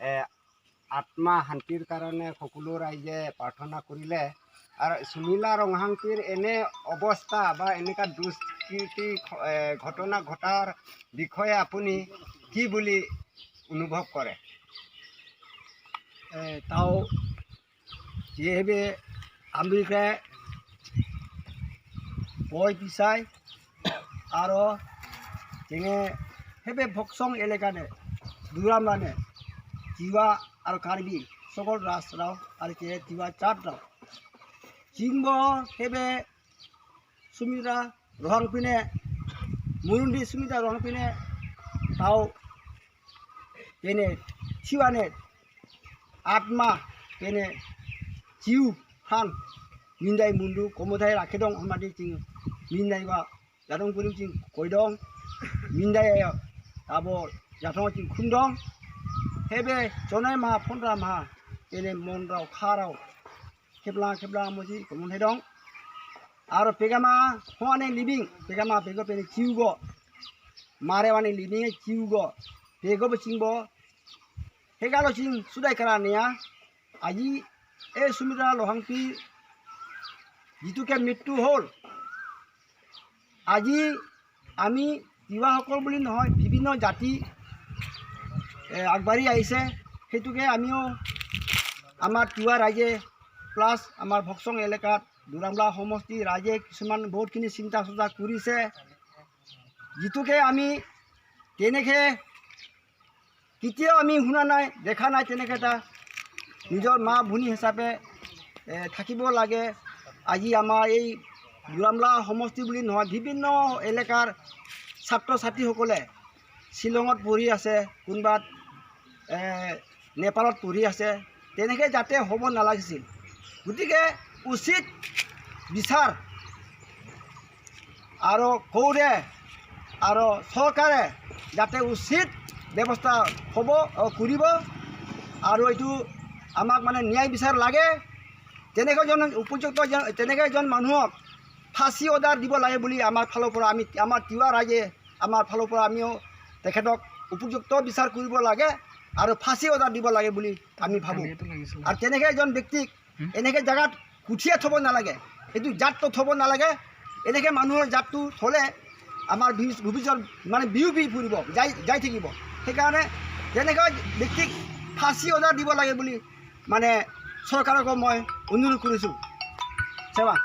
আত্মা শান্তিৰ কাৰণে সকলো ৰাইজে প্ৰাৰ্থনা কৰিলে। আৰু সুমিলা ৰংহাংপীৰ এনে অৱস্থা বা এনেকুৱা দুষ্কৃতি ঘটনা ঘটাৰ বিষয়ে আপুনি কি বুলি অনুভৱ কৰে? তাও যেভাবে আমেৰিকায় বয় পিছায় আৰু যেনে হেবে ভকচং এলেকানে দুৰামলানে তিৱা আৰু কাৰ্বি সকল ৰাজৰাও আৰু কে তিৱা চাট ৰাও জিংব হেবে সুমিত্ৰা ৰহাংপিনে মুৰুন্দি সুমিত্ৰা ৰহাংপিনে তাও বেনে থিৱানে আত্মা বেনে জিউ প্ৰাণ মিন্দাই মুন্দু কমথাই ৰাখি দং होननानै जों मिन्दायबा जादंपुरि जों गय दं मिन्दाय दाबो जाथाव जों खुंदं हेबे जनाय माहा 15 माहा बेने मनराव खाराव खेबला खेबला मजि गमनथाय दं आरो पेगामा हवाने लिभिं पेगामा बेगो बेने जिउगो मारेवाने लिभिं जिउगो बेगोबो चिंबो हेगालो चिं सुदाय करानिया। আজি এই সুমিত্ৰা লোহাংপি যিটোকে মৃত্যু হ'ল, আজি আমি তিৱাসকল বুলি নহয়, বিভিন্ন জাতি আগবাঢ়ি আহিছে। সেইটোকে আমিও আমাৰ তিৱা ৰাইজে প্লাছ আমাৰ ভকচং এলেকাত দুৰামলা সমষ্টি ৰাইজে কিছুমান বহুতখিনি চিন্তা চৰ্চা কৰিছে। যিটোকে আমি তেনেকৈ কেতিয়াও আমি শুনা নাই, দেখা নাই, তেনেকৈ এটা নিজৰ মা ভনী হিচাপে থাকিব লাগে। আজি আমাৰ এই দুৰামলা সমষ্টি বুলি নহয়, বিভিন্ন এলেকাৰ ছাত্ৰ ছাত্ৰীসকলে শ্বিলঙত পঢ়ি আছে, কোনোবাত নেপালত পঢ়ি আছে, তেনেকৈ যাতে হ'ব নালাগিছিল। গতিকে উচিত বিচাৰ আৰু কৌৰে আৰু চৰকাৰে যাতে উচিত ব্যৱস্থা হ'ব কৰিব আৰু এইটো আমাক মানে ন্যায় বিচাৰ লাগে। তেনেকৈ এজন উপযুক্ত তেনেকৈ এজন মানুহক ফাঁচি অৰ্ডাৰ দিব লাগে বুলি আমাৰ ফালৰ পৰা, আমি আমাৰ তিৱা ৰাইজে আমাৰ ফালৰ পৰা আমিও তেখেতক উপযুক্ত বিচাৰ কৰিব লাগে আৰু ফাঁচি অৰ্ডাৰ দিব লাগে বুলি আমি ভাবোঁ। আৰু তেনেকৈ এজন ব্যক্তিক এনেকৈ জেগাত কুঠিয়াই থ'ব নালাগে, এইটো জাতটো থ'ব নালাগে। এনেকৈ মানুহৰ জাতটো থ'লে আমাৰ ভৱিষ্যত মানে বিয়পি ফুৰিব যাই যাই থাকিব। সেইকাৰণে তেনেকুৱা ব্যক্তিক ফাঁচি অৰ্ডাৰ দিব লাগে বুলি মানে চৰকাৰকো মই অনুৰোধ কৰিছোঁ। সেৱা।